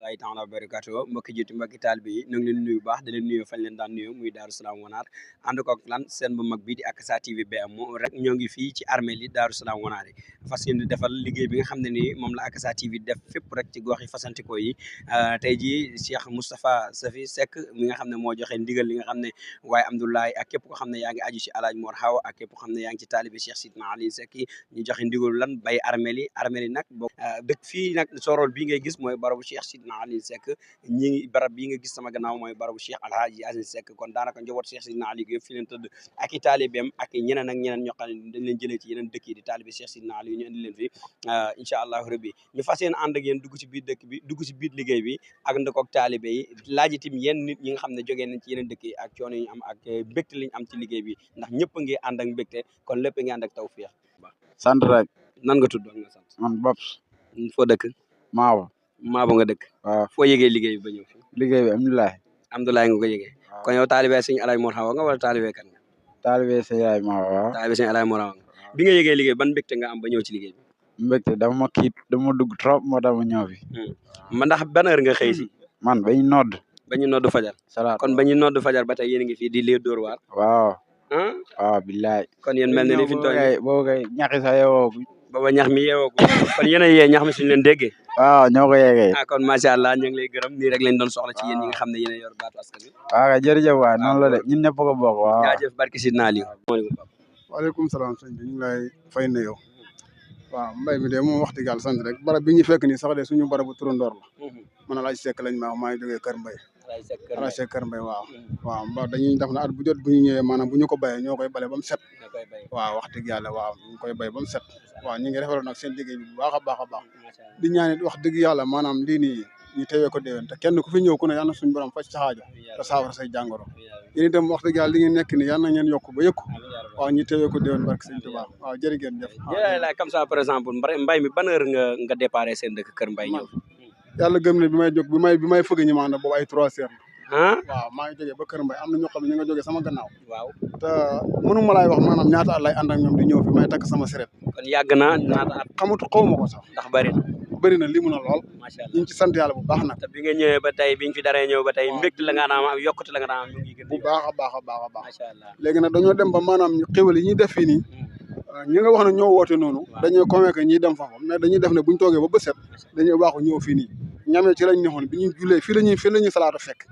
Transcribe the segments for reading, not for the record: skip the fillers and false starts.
rahmatullahi taala wa barakatuh mbokki jiitu mbokki taalibe yi ñu ngi leen nuyu baax di leen nuyu fañ leen daan nuyu muy Daaru Salaam Wanaar ànd ko ak lan seen bu mag bi di Akasa TV BM rek ñoo ngi fii ci armée li Daaru Salaam Wanaar yi fas yéene defal liggéey bi nga xam ne nii moom la Akasa TV def fépp rek ci gox yi fasantikoo yi tey jii Cheikh Moustapha Safi Seck mi nga xam ne moo joxe ndigal li nga xam ne waaye Amdoulaye ak képp ko xam ne yaa ngi aju ci Alaaji Mor Xaw ak képp ko xam ne yaa ngi ci taalibe Cheikh Sidna Ali Seck yi ñu joxe ndigal lan bay armée li nag bokk dëkk fii nag sorol bii ngay gis mooy barabu Cheikh Sidna Ali Seck barab bii nga gis sama gannaaw mooy barabu Cheikh Alhaji Yacine Seck kon daanaka njaboot Cheikh Sidna Ali yëpp fi leen tëdd ak i taalibeem ak ñeneen ak ñeneen ñoo xam ne dañ leen jëlee ci yeneen dëkk yi di taalibe Cheikh Sidna Ali ñu indi leen fi incha allahu rabbi ñu fas yéene ànd ak yéen dugg ci biir dëkk bi dugg ci biir liggéey bi ak ndëkkoog taalibe yi laaj itam yenn nit ñi nga xam ne jógee nañ ci yeneen dëkk yi ak coono yi ñu am ak mbégte liñ am ci liggéey bi ndax ñëpp a ngi ànd ak mbégte kon lépp a ngi ànd ak tawfiix sant rek nan nga tudd nga sant man Babs foo dëkk Maabo nga dëkk waaw foo yëgee liggéey bi ba ñëw fi liggéey bi Alhamdulilah nga ko yëgee kon yow taalibe sëñ Alaaji Mor Xawa nga wala taalibe kan nga taalibe sëñ Alaaji Maabo waaw taalibe sëñ Alaaji Mor Xawa nga bi nga yëgee liggéey ban mbégte nga am ba ñëw ci liggéey bi mbégte dama dugg trop moo tax ma ñëw fi man ndax ban heure nga xëy si man ba ñu nodd fajar salaat kon ba ñu nodd fajar ba tey yéen a ngi fii di lee dóor waar waaw billaay kon yéen mel na ni fi toll boobu kay ñaxi sax yeewoo booba ñax mi yeewoo ko kon yéen a yee ñax mi suñu leen déggee waaw ñoo ko yeggee kon macha allah ñu ngi lay gërëm nii rek lañ doon soxla ci yéen ñi nga xam ne yéen a yor baatu askan wi waaw kay jërëjëf waay noonu la de ñun ñëpp ko bokk waaw jaajëf barki Sidna Ali waaleykum salaam sëñ bi ñu ngi lay fay nuyoo waaw mbay mi de moom wax dëgg yàlla sant rek barab bi ñu fekk nii sax de suñu barabu turandoor la man Alaaji Seck lañ ma wax maa ngi jógee Kër Mbay Alaaji Seck Kër Mbay waaw ba dañuy def na at bu jot bu ñu ñëwee maanaam bu ñu ko bayee ñoo koy bale ba mu set waaw wax dëgg yàlla waaw ñu koy bay ba mu set waaw ñu ngi rafetlu nag seen liggéey bi bu baax a baax a baax di ñaanit wax dëgg yàlla maanaam lii nii ñu teewee ko déwén te kenn ku fi ñëw ku ne yal na suñu borom faj sa xaajo te saafara say jàngoro yéen itam wax dëgg yàlla li ngeen nekk ni yal na ngeen yokk ba yëkku waaw ñu teewee ko déwén barke sëñ Tuubaa waaw jërë ngeen jëf la comme ça par exemple mbay mi ban heure nga déparé seen dëkk Kër Mbay ñëw yàlla gëm ne bi may jóg bi may fëgg ñu maanaam boobu ay 3 heures waaw maa ngi jógee ba Kër Mbay am na ñoo xam ne ñu nga jógee sama gannaaw waaw te mënu ma laay wax maanaam ñaata at lay ànd ak ñoom di ñëw fi may takk sama seret kon yàgg na ñaata at xaw ma ko sax ndax bëri na limu na lool macha allah ñu ngi ci sant yàlla bu baax nag te bi nga ñëwee ba tey bi nga fi daree ñëw ba tey mbégte la nga daan am yokkute la nga daan am ñu ngi gën bu baax a baax a baax a baax macha allah léegi nag dañoo dem ba maanaam xéwal yi ñuy def fii nii ñi nga wax ne ñoo woote noonu dañuy convaincre ñiy dem foofu mais dañuy def ne buñ toogee ba bët set dañuy waaxu ñëw fii nii ñamee ci lañ neexoon bi ñuy jullee fii la ñuy salaatu fekk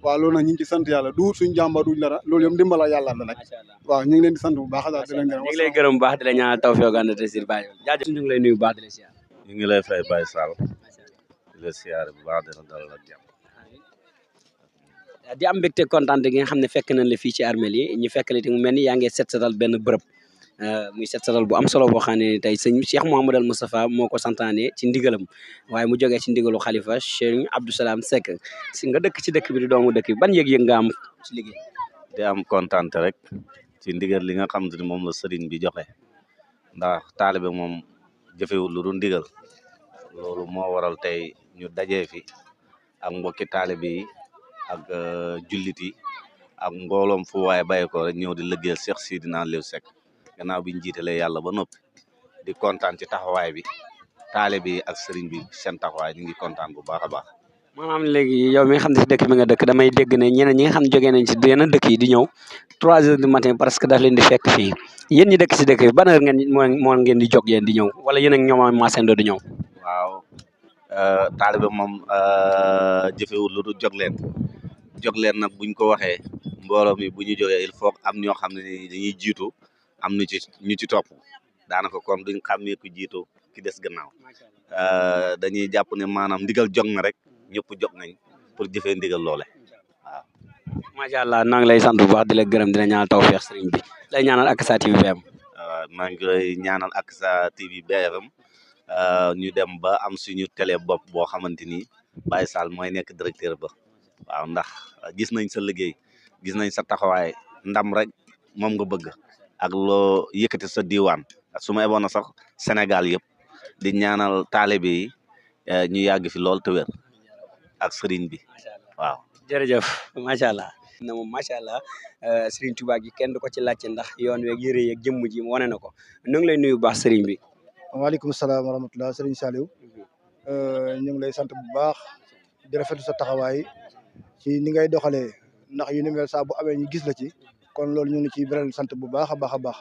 waaw loolu nag ñu ngi ci sant yàlla du suñ jàmba duñ dara loolu yëpp ndimbala yàlla la nag waaw ñu ngi leen di sant bu baax daal di leen gërëm ñu ngi lay gërëm bu baax di la ñaanal tawfeex ànd te sir Baye jaajëf ñu ngi lay nuyu bu baax di la siyaar ñu ngi lay fay Baye Sall di la siyaar bu baax dina dalal ak jàmm di am mbégte kontaan gi nga xam ne fekk nañ la fii ci armeel yi ñu fekk la te mu mel ni yaa ngi set setal benn bërëb muy set setal bu am solo boo xam ne tey sëñ Cheikh Mouhamadou Al Moustapha moo ko santaane ci ndigalam waaye mu jógee ci ndigalu xalifa Cheikh Abdou Salam Seck si nga dëkk ci dëkk bi di doomu dëkk bi ban yëg-yëg nga am ci liggéey di am kontaan rek ci ndigal li nga xam ne moom la sëriñ bi joxe ndax taalibe moom jëfewul lu dul ndigal loolu moo waral tey ñu dajee fi ak mbokki taalibe yi ak jullit yi ak mbooloom fu waaye bàyyi ko rek ñëw di liggéeyal Cheikh Sidna Aliou Seck gannaaw bi ñu jiitalee yàlla ba noppi di kontaan ci taxawaay bi taalibe yi ak sëriñ bi seen taxawaay ñu ngi kontaan bu baax a baax. maanaam léegi yow mi nga xam ne si dëkk bi nga dëkk damay dégg ne ñeneen ñi nga xam ne jógee nañ ci yeneen dëkk yi di ñëw 3 heures du matin parce que daf leen di fekk fii yéen ñi dëkk si dëkk bi ban heure moo ngeen di jóg yéen di ñëw wala yéen ak ñoom maasandoo di ñëw. waaw taalibe moom jëfewul lu dul jóg leen nag buñ ko waxee mbooloo mi bu ñu jógee il faut am ñoo xam ne dañuy jiitu am ñu ci topp daanaka kon duñ xàmmee ku jiitu ki des gannaaw dañuy jàpp ne maanaam ndigal jog na rek ñëpp jog nañ pour jëfee ndigal loole waaw. macha allah naa ngi lay sant bu baax di la gërëm di la ñaanal tawfeex sëriñ bi lay ñaanal Akasa TV BM. maa ngi koy ñaanal Akasa TV BM ñu dem ba am suñu télé bopp boo xamante ni Baye Sall mooy nekk directeur ba waaw ndax gis nañ sa liggéey gis nañ sa taxawaay ndam rek moom nga bëgg ak loo yëkkati sa diwaan su ma eboon na sax Sénégal yëpp di ñaanal taalibe yi ñu yàgg fi lool te wér ak sëriñ bi waaw. jërëjëf macha allah. na moom macha allah Serigne Touba gi kenn du ko ci laajte ndax yoon weeg yëre yeeg jëmm ji wane na ko ñu ngi lay nuyu bu baax Serigne bi. waaleykum salaam wa rahmatulah Serigne Saliou ñu ngi lay sant bu baax di rafetlu sa taxawaay ci ni ngay doxalee ndax yu ni mel saa bu amee ñu gis la ci kon loolu ñu ngi ci beral sant bu baax a baax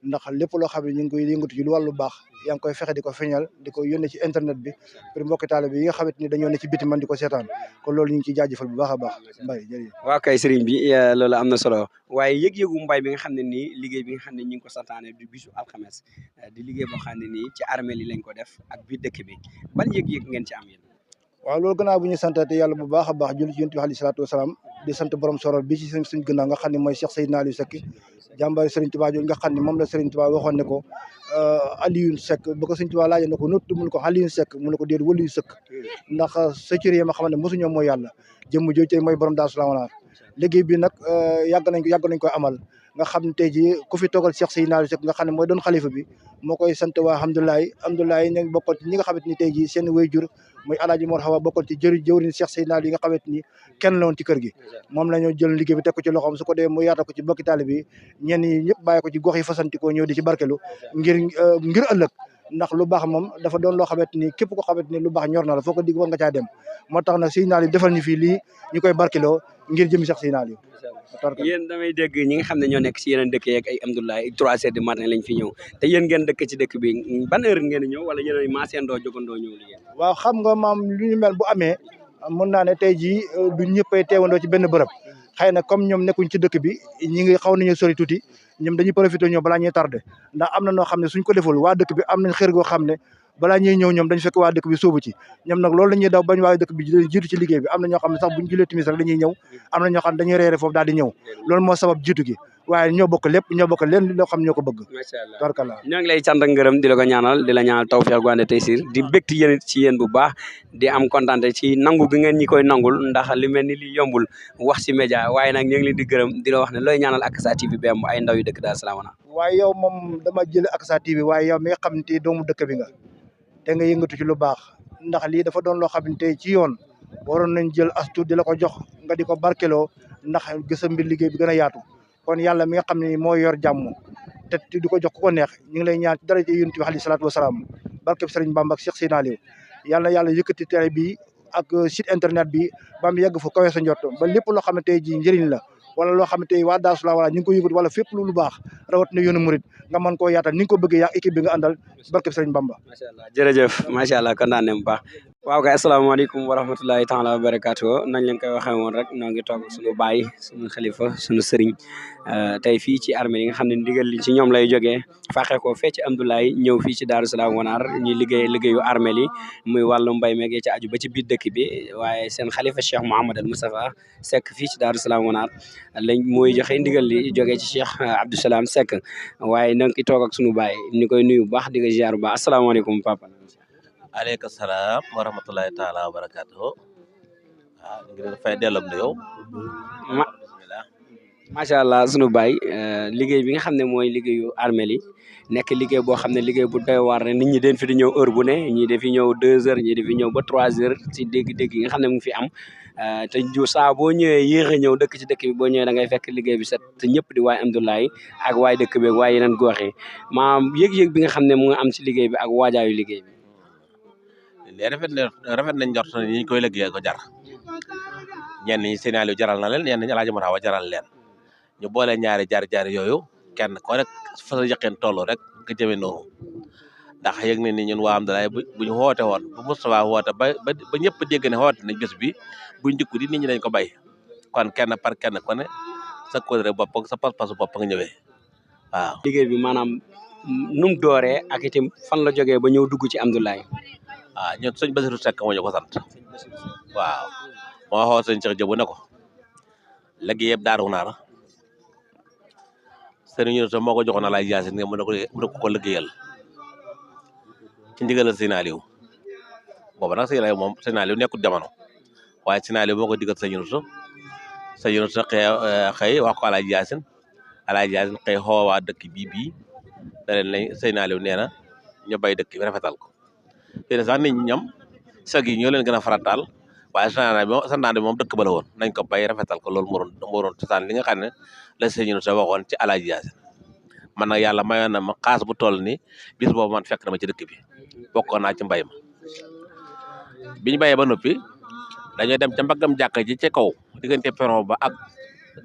ndax lépp loo xam ne ñu ngi koy yëngatu ci lu wàllu baax yaa ngi koy fexe di ko feeñal di ko yónnee ci internet bi pour mbokki taalibe bi yi nga xamante ni dañoo ne ci biti man di ko seetaan kon loolu ñu ngi ciy jaajëfal bu baax a baax Mbaye jërëjëf. waaw kay sëriñ bi loolu am na solo waaye yëg-yëgu Mbaye bi nga xam ne nii liggéey bi nga xam ne ñu ngi ko santaane du bisu alxames di liggéey boo xam ne nii ci armée li lañ ko def ak biir dëkk bi ban yëg-yëg ngeen ci am yéen. waaw loolu gannaaw bu ñu santaate yàlla bu baax a baax julli ci yonent bi alayhi salaatu wasalaam di sant borom sorol bi ci suñ gannaaw nga xam ne mooy Cheikh Seydina Aliou Seck jàmbaari Serigne Touba jooju nga xam ne moom la Serigne Touba waxoon ne ko Aliou Seck ba ko Serigne Touba laajee ne ko noo tudd mu ne ko Aliou Seck mu ne ko déet waliyu Seck ndax sa cër yi ma xam ne mosuñoo mooy yàlla jëmm jooju tey mooy borom Daaru Salaam liggéey bi nag yàgg nañ koy amal nga xam ne tey jii ku fi toogal Cheikh Seydina Aliou Seck nga xam ne mooy doon xalifa bi moo koy sant waa alhamdulilah ñu bokkoon ci ñi nga xamante ni tey jii seen wayjur muy Alaaji Mor Xawa bokkoon ci jëwriñ Cheikh Seydina Aliou yi nga xamante ni kenn la woon ci kër gi moom la ñoo jël liggéey bi teg ko ci loxoom su ko dee mu yaatal ko ci bokki taalibe bi ñenn ñi ñëpp bàyyi ko ci gox yi fasantikoo ñëw di ci barkelu ngir ëllëg ndax lu baax moom dafa doon loo xamante ni képp ko xamante ni lu baax ñor na la foo ko dig war nga caa dem moo tax nag Seydina Aliou defal ñu fii lii ñu koy barkeloo ngir jëm Cheikh Seydina Aliou. yéen damay dégg ñi nga xam ne ñoo nekk si yeneen dëkk yeeg ay Amdoulaye 3 heures du matin lañ fi ñëw te yéen ngeen dëkk ci dëkk bi ban heure ngeen ñëw wala yéen maasandoo jogandoo ñëw liggéey. waaw xam nga maam lu ñu mel bu amee mën naa ne tey jii du ñëppay teewandoo ci benn bërëb xëy na comme ñoom nekkuñ ci dëkk bi ñi ngi xaw nañu sori tuuti ñoom dañuy profité ñoom balaa ñuy tardé ndax am na noo xam ne suñ ko deful waa dëkk bi am nañ xër goo xam ne balaa ñuy ñëw ñoom dañu fekk waa dëkk bi sóobu ci ñoom nag loolu la ñuy daw bañ waa dëkk bi jiitu ci liggéey bi am na ñoo xam ne sax buñ julee timis rek dañuy ñëw am na ñoo xam ne dañuy reere foofu daal di ñëw loolu moo sabab jiitu gi waaye ñoo bokk lépp ñoo bokk leen loo xam ne ñoo ko bëgg. macha allah barkalla ñoo ngi lay sant ak ngërëm di la ko ñaanal di la ñaanal tawfeex gu ànd ak taysir di bégti yéen ci yéen bu baax di am kontaante ci nangu gi ngeen ñi koy nangul ndax li mel ni li yombul wax ci média waaye nag ñu ngi leen di gërëm di la wax ne looy ñaanal Akasa TV bi am ay ndaw yu dëkk Daaru Salaam. waaye yow moom dama jël Akasa TV waaye yow mi nga xam ne doomu dëkk bi nga te nga yëngatu ci lu baax ndax lii dafa doon loo xam ne tey ci yoon waroon nañ jël astu di la ko jox nga di ko barkeloo ndax gësa mbir liggéey bi gën a yaatu kon yàlla mi nga xam ne moo yor jàmm te di ko jox ku ko neex ñu ngi lay ñaan ci daraja yonent bi alayhi salaatu wasalaam barkeb Sëriñ Bamba ak Cheikh Seydina Aliou yàlla yëkkati télé bi ak site internet bi ba mu yegg fu kawe sa njort ba lépp loo xam ne tey ji njëriñ la wala loo xam ne tey waa Daaru Salaam wala ñu ngi ko yëngatu wala fépp lu baax rawat na yoonu murit nga mën koo yaatal ni nga ko bëggee yaa équipe bi nga àndal barkeb Sëriñ Bamba. macha allah jërëjëf macha allah kontaan nañu bu baax. waaw kay asalaamaaleykum wa rahmatulahi taala wa barakaatu nañ leen koy waxee woon rek noo ngi toog suñu baay suñu xalifa suñu sëriñ tey fii ci armée yi nga xam ne ndigal li ci ñoom lay jógee faaxee ko fee ci Amdoulaye ñëw fii ci Daaru Salaam Wanaar ñuy liggéeyu armée yi muy wàllu mbay meeg ci aju ba ci biir dëkk bi waaye seen xalifa Cheikh Mouhamed al Moustapha Seck fii ci Daaru Salaam Wanaar lañ mooy joxe ndigal li jógee ci Cheikh Abdou Salam Seck waaye na nga ki toog ak suñu baay ñu koy nuyu bu baax di ko ziar bu baax asalaamaaleykum papa. aleykum salaam wa rahmatulahi taala wa barakaatuhu ngi leen fay delloom nu yow macha allah sunu baay liggéey bi nga xam ne mooy liggéeyu armée yi nekk liggéey boo xam ne liggéey bu doy waar nit ñi den fi di ñëw heure bu ne ñii dafi ñëw 2 heures ñii dafi ñëw ba 3 heures ci dégg-dégg yi nga xam ne mu ngi fi am te saa boo ñëwee yéex a ñëw dëkk ci dëkk bi boo ñëwee da ngay fekk liggéey bi set te ñëpp di waay Amdoulaye ak waay dëkk bi ak waay yeneen gox yi maanaam yëg-yëg bi nga xam ne mu nga am ci liggéey bi ak waajaayu liggéey bi lii rafet nañ njort ne ñu koy liggéey ko jar ñenn ñi Seydina Aliou jaral na leen ñenn ñi Alaaji Mor Xawa jaral leen ñu boole ñaari jaar yooyu kenn ko rek fa sa yaqeen toll rek nga jëmee noonu ndax yëg ne ni ñun waa Amdoulaye bu ñu woote woon bu Moustapha woote ba ñëpp dégg ne woote nañ bés bi buñ dikku di nit ñi dañ ko bay kon kenn par kenn ko ne sa kóodre bopp sa pas-pasu bopp nga ñëwee waaw. liggéey bi maanaam nu mu dooree ak itam fan la jógee ba ñëw dugg ci Amdoulaye. ñun sëñ Basiru Seck moo ñu ko sant waaw moo waxoon sëñ Cheikh Jëbu ne ko léegi yëpp Daaru Naar sëriñ ñu moo ko joxoon Alaaji Yaasin nga mën na ko liggéeyal ci ndigalal Seydina Aliou boobu nag Seydina Aliou moom Seydina Aliou nekkul jamono waaye Seydina Aliou moo ko digal sëñ Yunusa xëy wax ko Alaaji Yaasin xëy xoowaa dëkk bii da leen lañ Seydina Aliou nee na ñu bay dëkk bi rafetal ko te sax nit ñi ñoom sag yi ñoo leen gën a farataal waaye santaane bi moom dëkk ba la woon nañ ko bay rafetal ko loolu moo doon cosaan li nga xam ne la sëñ Yunusa waxoon ci Alaaji Yaasin man nag yàlla mayoon na ma xaas bu toll ni bis boobu man fekk na ma ci dëkk bi bokkoon naa ci mbay ma biñu bayee ba noppi dañoo dem ca mbaggam jàkka ji ca kaw diggante peron ba ak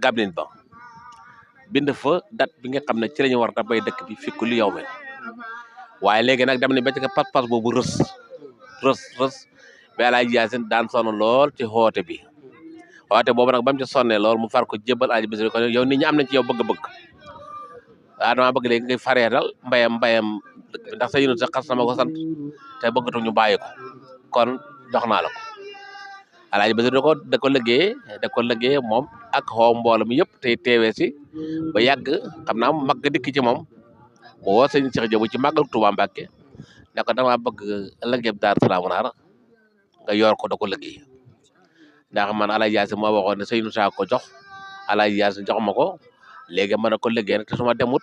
gablin ba bind fa date bi nga xam ne ci lañu war a bay dëkk bi fikku li yow me waaye léegi nag dem ne ba ci pas-pas boobu rës ba Alaaji Yaasin daan sonn lool ci xoote bi xoote boobu nag ba mu ci sonnee lool mu far ko jébbal Alaaji Basiru ko yow nit ñi am nañ ci yow bëgg-bëgg waaw dama bëgg léegi ngay fareetal mbayam ndax sa yéen sa xas sama ko sant te bëggatu ñu bàyyi ko kon jox naa la ko Alaaji Basiru da ko liggéey moom ak xoo mbooloo mi yëpp tey teewee si ba yàgg xam naa mag dikk ci moom mu woo sëñ Cheikh Diop ci màggal Touba Mbacké ne ko dama bëgg liggéey Daaru Salaam Naar nga yor ko da ko liggéey ndax man Alaaji Yaasin moo waxoon ne sëñ Moussa ko jox Alaaji Yaasin jox ma ko léegi mën na ko liggéey nag te su ma demut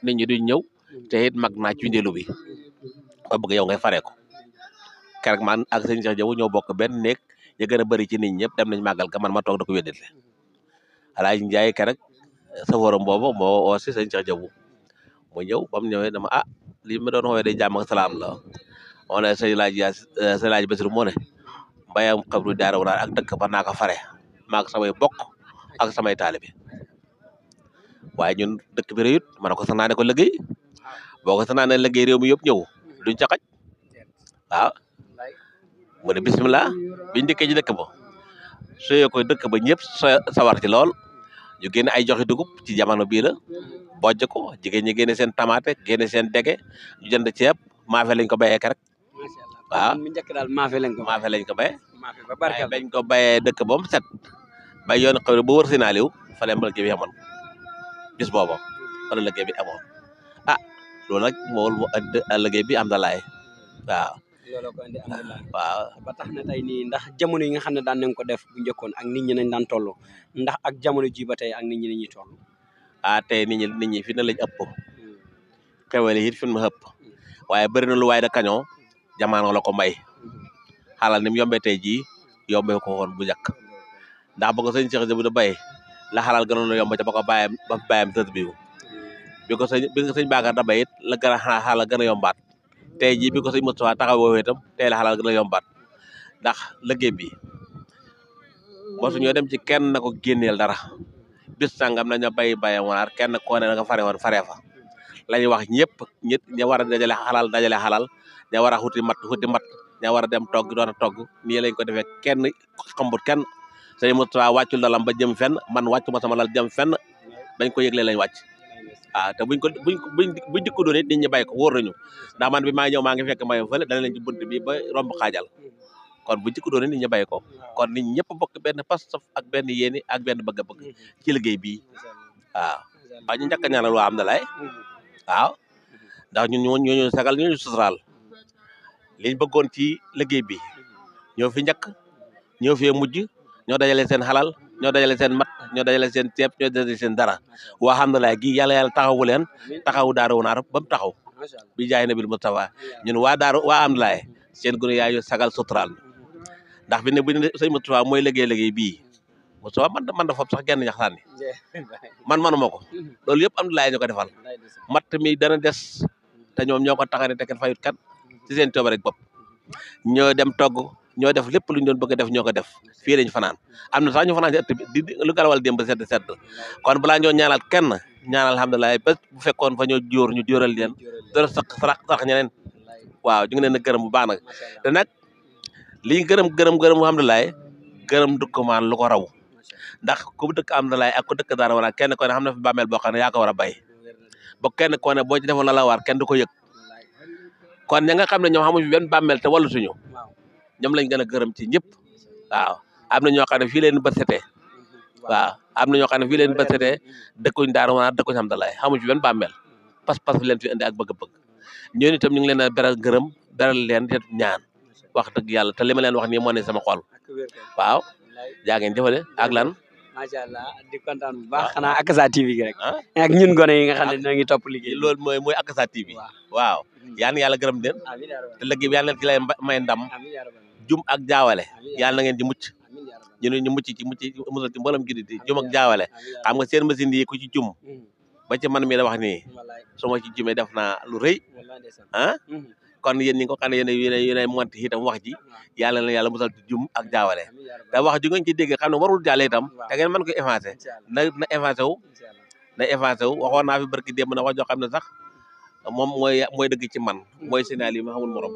nit ñi duñ ñëw te it mag naa ci ndéelu bi ba bëgg yow ngay faree ko keroog man ak sëñ Cheikh Diop ñoo bokk benn néeg ya gën a bëri ci nit ñëpp dem nañ màggal ga man ma toog da ko wéddale Alaaji Njaay keroog safaram boobu moo oo si sëñ Cheikh Diop mu ñëw ba mu ñëwee dama lii ma doon xoolee day jàmm ak salaam la moo ne sëñ Alaaji Basiru moo ne mbayam xabru Daaru Naar ak dëkk ba naa ko fare maak samay bokk ak samay taalibe waaye ñun dëkk bi rëyut ma ne ko sax naa ne ko liggéey boo ko sax naa ne liggéey réew mi yëpp ñëw duñ ca xaj waaw mu ne bisimilah biñu dikkee ci dëkk ba suyee ko dëkk ba ñëpp sawar ci lool ñu génne ay joxi dugub ci jamono bii la bojj ko jigéen ñi génne seen tamaate génne seen dege ñu jënd ceeb maafe lañ ko béyee rek waaw mi njëkk daal maafe lañ ko béyee maafe ba barkeel bañ ko béyee dëkk ba mu set bay yoon xew ba wër si naaliw fa leen liggéey bi amoon bis boobu fa la liggéey bi amoon loolu nag moo ëdd liggéey bi am na laay waaw looloo ko indi alhamdulilah waaw ba tax na tey nii ndax jamono yi nga xam ne daan nañ ko def bu njëkkoon ak nit ñi nañ daan toll ndax ak jamono ji ba tey ak nit ñi nañuy toll tey nit ñi fi na lañ ëpp xewale it fi mu ëpp waaye bëri na lu waay da kañoo jamono la ko may xalal ni mu yombee tey jii yombee ko woon bu njëkk ndax ba ko sëñ Cheikh Diop da bay la xalal gënoon la yomb ca ba ko bàyyam tëdd bi ko sëñ Bakar da bay it la gën a xalal gën a yombaat tey jii bi ko sëñ Moustapha taxawoo itam tey la xalal gën a yombaat ndax liggéey bi mosu ñoo dem ci kenn na ko génneel dara bis sangam nañu bayam Naar kenn koo ne nga fare woon faree fa la ñuy wax ñëpp ña war a dajale xalal ña war a xuti mat ña war a dem togg doon a togg nii lañ ko defee kenn xambut kenn sëñ Moustapha wàccul lalam ba jëm fenn man wàccu ma sama lal jëm fenn dañ ko yëgle lañ wàcc te buñ dikko doon it nit ñi bay ko wóor nañu ndax man bi maa ñëw maa ngi fekk mbayam fële dana leen ci bunt bi ba romb xaajal kon bu jikko doon nit ñi bay ko kon nit ñëpp bokk benn pas-pas ak benn yéene ak benn bëgg-bëgg ci liggéey bii waaw ñu njëkk a ñaanal waa am na lay waaw ndax ñun ñooñu sagal ñooñu suturaal liñ bëggoon ci liggéey bi ñoo fi njëkk ñoo fi mujj ñoo dajale seen xalal ñoo dajale seen mat ñoo dajale seen ceeb ñoo dajale seen dara waa xam na lay gi yàlla taxawu leen taxawu Daaru Naar ba mu taxaw bi jaay nabil Mustafa ñun waa am na lay seen gune yaayu sagal suturaal ndax bi ne bu ne sëñ Moustapha mooy liggéey bii Moustapha man da fop sax genn ñax sànni man manuma ko loolu yëpp am na laay ñu ko defal matt mi dana des te ñoom ñoo ko taxane te kenn fayut kat ci seen cooba rek bopp ñoo dem togg ñoo def lépp lu ñu doon bëgg a def ñoo ko def fii lañ fanaan am na sax ñu fanaan ci ëtt bi di lu galawal démb sedd kon balaa ñoo ñaanal kenn ñaanal alhamdulilah ba bu fekkoon fa ñoo jóor ñu jóoral leen dara sax ñeneen waaw ñu ngi leen a gërëm bu baax nag te nag lii gërëm alhamdulilah gërëm dëkkumaan lu ko raw ndax ku dëkk alhamdulilah ak ku dëkk Daaru Naar kenn ko ne xam na fi bàmmeel boo xam ne yaa ko war a bay ba kenn ko ne boo ci defoon la war kenn du ko yëg kon ña nga xam ne ñoom xamuñu fi benn bàmmeel te wallu suñu ñoom lañ gën a gërëm ci ñëpp waaw am na ñoo xam ne fii leen bët setee waaw am na ñoo xam ne fii leen bët setee dëkkuñ Daaru Naar dëkkuñ alhamdulilah xamuñu fi benn bàmmeel pas-pas fi leen fi indi ak bëgg-bëgg ñooñu itam ñu ngi leen a beral gërëm beral leen te ñaan wax dëgg yàlla te li ma leen wax nii moo ne sama xol waaw jaa ngeen jëfale ak lan macha allah di kontaan bu baax xanaa Akasa TV gi rek ak ñun gone yi nga xam ne ñoo ngi topp liggéey loolu mooy Akasa TV waaw yal na yàlla gërëm leen te liggéey bi yàlla na ci lay may ndam jum ak jaawale yàlla na ngeen ci mucc ñu mucc ci musal ci mboolem jullit yi jum ak jaawale xam nga seen machine yi ku ci jum ba ci man mi da wax nii su ma ci jumee def naa lu rëy kon yéen ñi nga xam ne yéen monti itam wax ji yàlla na yàlla musal ci jum ak jaawale da wax ji ngeen ci dégg xam ne warul jàll itam da ngeen mën ko effacé na effacé wu waxoon naa fi barki démb na wax joo xam ne sax moom mooy dëgg ci man mooy Sénégal yi ma xamul morom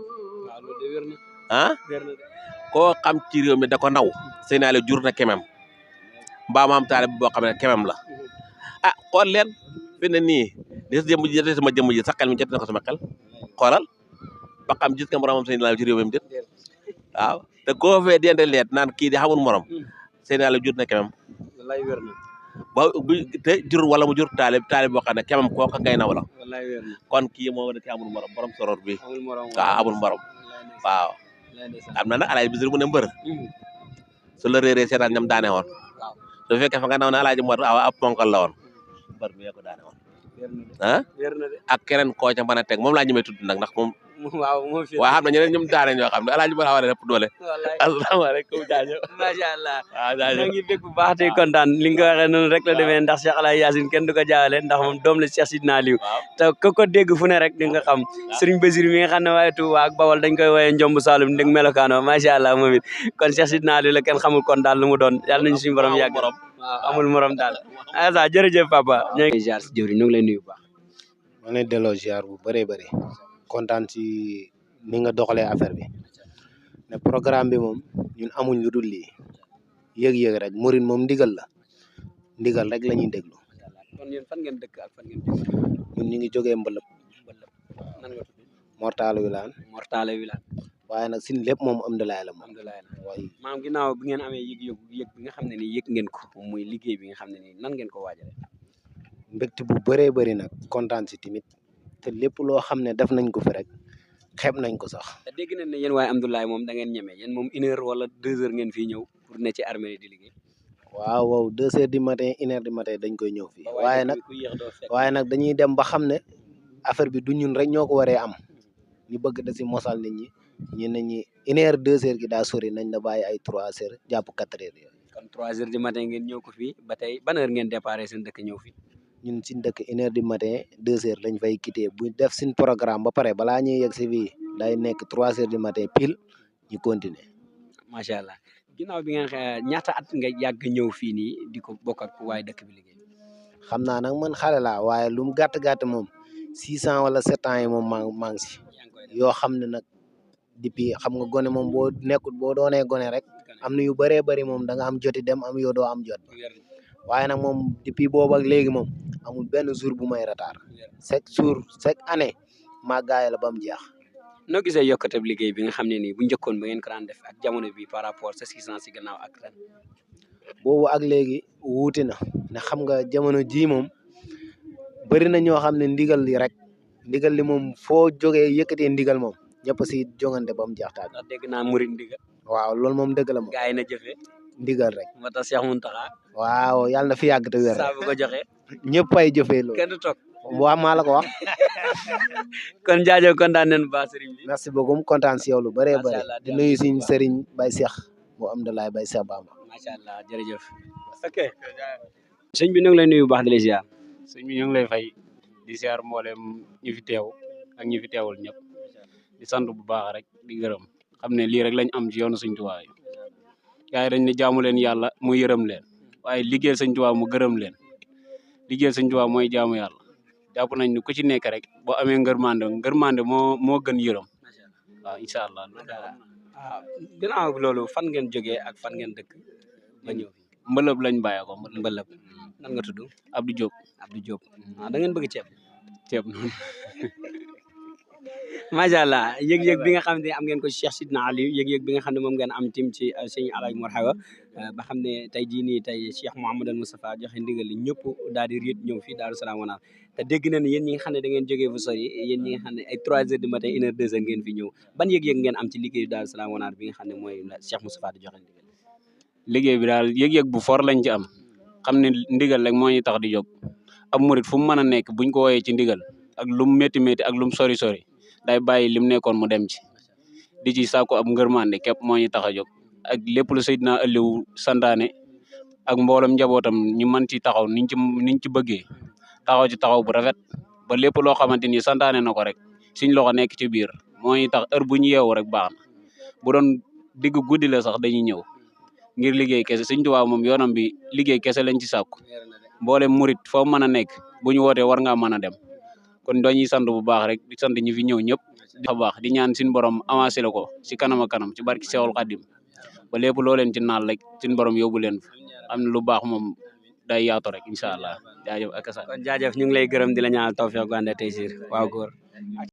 ah koo xam ci réew mi da ko naw Sénégal jur na kemem mbaa ma am taale boo xam ne kemem la ah xool leen fi ne nii des jëmm ji sama jëmm ji sax xel mi jot na ko sama xel xoolal ba xam gis nga moromam Sénégal ci réew mi déet waaw te koo fee dende leet naan kii di xamul morom Sénégal jur na kemem wallaay wér na ba te jur wala mu jur taale boo xam ne kemem kooka ngay naw la wallaay wér na kon kii moo da ci amul morom borom soror bi amul morom waaw amul morom waaw am na nag alaaji bisir mu ne mbër su la réeree seetaan ñam daane woon su fekkee fa nga naw ne alaaji moo ab ponkal la woon mbër mi ko daane woon ah ak keneen koo ca mën a teg moom laa ñemee tudd nag ndax moom waaw xam na ñeneen ñoom daane ñoo xam ne alaaji moo war a ëpp doole asalaamaaleykum jaajëf macha allah waaw jaajëf ñoo ngi bég bu baax tey kontaan li nga ko waxee noonu rek la demee ndax Cheikh Alaye Yacine kenn du ko jaawale ndax moom doom la Cheikh Sidina Aliou te ko dégg fu ne rek di nga xam Serigne Basir mi nga xam ne waaye Touba ak Bawol dañ koy woowee Njomb Saloum ndég melokaano macha allah moom it kon Cheikh Sidina Aliou la kenn xamul kon daal lu mu doon yàlla nañu suñu borom yàgg waaw amul morom daal asa jërëjëf papa ñoo ngi ziar si jëwri ñu ngi lay nuyu bu baax ma lay delloo ziar bu bëree bëri kontaan ci ni nga doxalee affaire bi ne programme bi moom ñun amuñ lu dul lii yëg-yëg rek murid moom ndigal rek la ñuy déglu kon yéen fan ngeen dëkk ak fan ngeen ñun ñu ngi jógee mbëlëb nan nga tudd Mortala Wilane waaye nag sin lépp moom Amdoulaye la moom waaye maam ginnaaw bi ngeen amee yëg bi nga xam ne ni yëg ngeen ko muy liggéey bi nga xam ne ni nan ngeen ko waajale mbégte bu bëree bëri nag kontaan si tamit te lépp loo xam ne def nañ ko fi rek xeeb nañ ko sax te dégg nañ ne yéen waaye Amdoulaye moom da ngeen ñeme yéen moom 1 heure wala 2 heures ngeen fii ñëw pour ne ci armée di liggéey waaw 2 heures du matin 1 heure du matin dañ koy ñëw fii waaye nag dañuy dem ba xam ne affaire bi du ñun rek ñoo ko waree am ñu bëgg da si mosal nit ñi ñu ne ñi 1 heure 2 heures gi daa sori nañ la bàyyi ay 3 heures jàpp 4 heures yooyu kon 3 heures du matin ngeen ñëw ko fii ba tey ban heure ngeen déparé seen dëkk ñëw fii ñun suñ dëkk 1 heure du matin 2 heures lañ fay quitté bu def suñ programme ba pare balaa ñuy yegg si fii day nekk 3 heures du matin pile ñu continuer macha allah ginnaaw bi ngeen ñaata at nga yàgg ñëw fii nii di ko bokk ak waaye dëkk bi liggéey xam naa nag man xale laa waaye lu mu gàtt moom 6 ans wala 7 ans yi moom maa ngi si yoo xam ne nag depuis xam nga gone moom boo nekkul boo doonee gone rek am na yu bëree bëri moom da nga am joti dem am yoo doo am jot waaye nag moom depuis boobu ak léegi moom amul benn jour bu may retard chaque année maa gaay la ba mu jeex. noo gisee yokkute liggéey bi nga xam ne nii bu njëkkoon ba ngeen ko daan def ak jamono bi par rapport sa 6 ans si gannaaw ak ren. boobu ak léegi wuute na ne xam nga jamono ji moom bëri na ñoo xam ne ndigal li moom foo jógee yëkkatee ndigal moom ñëpp si jongante ba mu jeex taal. ndax dégg naa murid ndigal. waaw loolu moom dëgg la moom. gaay na jëfee. ndigal rek. moo tax Cheikh Mountakha. waaw yàlla na fi yàgg te wér. saa bu ko joxe. ñëpp ay jëfee loolu. kenn du toog. waaw maa la ko wax. kon jaajëf kontaan nañu ba sëriñ bi. merci beaucoup kontaan si yow lu bëree bëri. di nuyu suñu sëriñ Baye Cheikh mu Amdoulaye Baye Cheikh Bamba. macha allah jërëjëf. ok. sëñ bi ñu ngi lay nuyu bu baax di la ziar. sëñ bi ñu ngi lay fay di ziar mboolem ñi fi teew ak ñi fi teewul ñëpp di sant bu baax rek di gërëm xam ne lii rek lañ am ci yoonu Sëñ Tuubaa yi gars yi dañ ne jaamu leen yàlla mu yërëm leen waaye liggéeyal Sëñ Tuubaa mu gërëm leen liggéeyal Sëñ Tuubaa mooy jaamu yàlla jàpp nañ ni ku ci nekk rek boo amee ngërmande moo gën yërëm waaw incha allah. waaw ginnaaw loolu fan ngeen jógee ak fan ngeen dëkk ba ñëw mbëlëb lañ bàyyee ko mbëlëb nan nga tudd Abdou Diop. Abdou Diop da ngeen bëgg ceeb noonu macha allah yëg-yëg bi nga xam ne am ngeen ko Cheikh Sidina Aliou yëg-yëg bi nga xam ne moom ngeen am tim ci sëñ Alaaji Mor Hawa ba xam ne tey jii nii tey Cheikh Mouhamadou Moustapha joxe ndigal li ñëpp daal di riit ñëw fii Daaru Salaam Wanaar te dégg na ne yéen ñi nga xam ne da ngeen jógee fu sori yéen ñi nga xam ne ay 3 heures du matin 1 heure 2 heures ngeen fi ñëw ban yëg-yëg ngeen am ci liggéeyu Daaru Salaam Wanaar bi nga xam ne mooy Cheikh Moustapha di joxe ndigal liggéey bi daal yëg-yëg bu fort lañ ci am xam ne ndigal rek moo ñu tax di jóg ab murit fu mu mën a nekk buñ ko wooyee ci ndigal ak lu mu métti ak lu mu sori day bàyyi lim nekkoon mu dem ci di ci sàkku ab ngërmande képp moo ñu tax a jóg ak lépp lu Seydina Aliou santaane ak mboolem njabootam ñu mën ci taxaw niñ ci bëggee taxaw ci taxaw bu rafet ba lépp loo xamante ni santaane na ko rek suñ loxo nekk ci biir moo ñu tax heure bu ñu yeewu rek baax na bu doon digg guddi la sax dañuy ñëw ngir liggéey kese Sëñ Tuubaa moom yoonam bi liggéey kese lañ ci sàkku mboolem murit foo mën a nekk bu ñu wootee war ngaa mën a dem kon dañuy sant bu baax rek di sant ñi fi ñëw ñëpp di baax di ñaan suñu borom avancé la ko ci kanam a kanam ci barki Seexul Xadim ba lépp loo leen ci naal rek suñu borom yóbbu leen fa am na lu baax moom day yaatu rek incha allah jaajëf ak sa kon jaajëf ñu ngi lay gërëm di la ñaanal tawfiq gu ànd ak taysiir waaw góor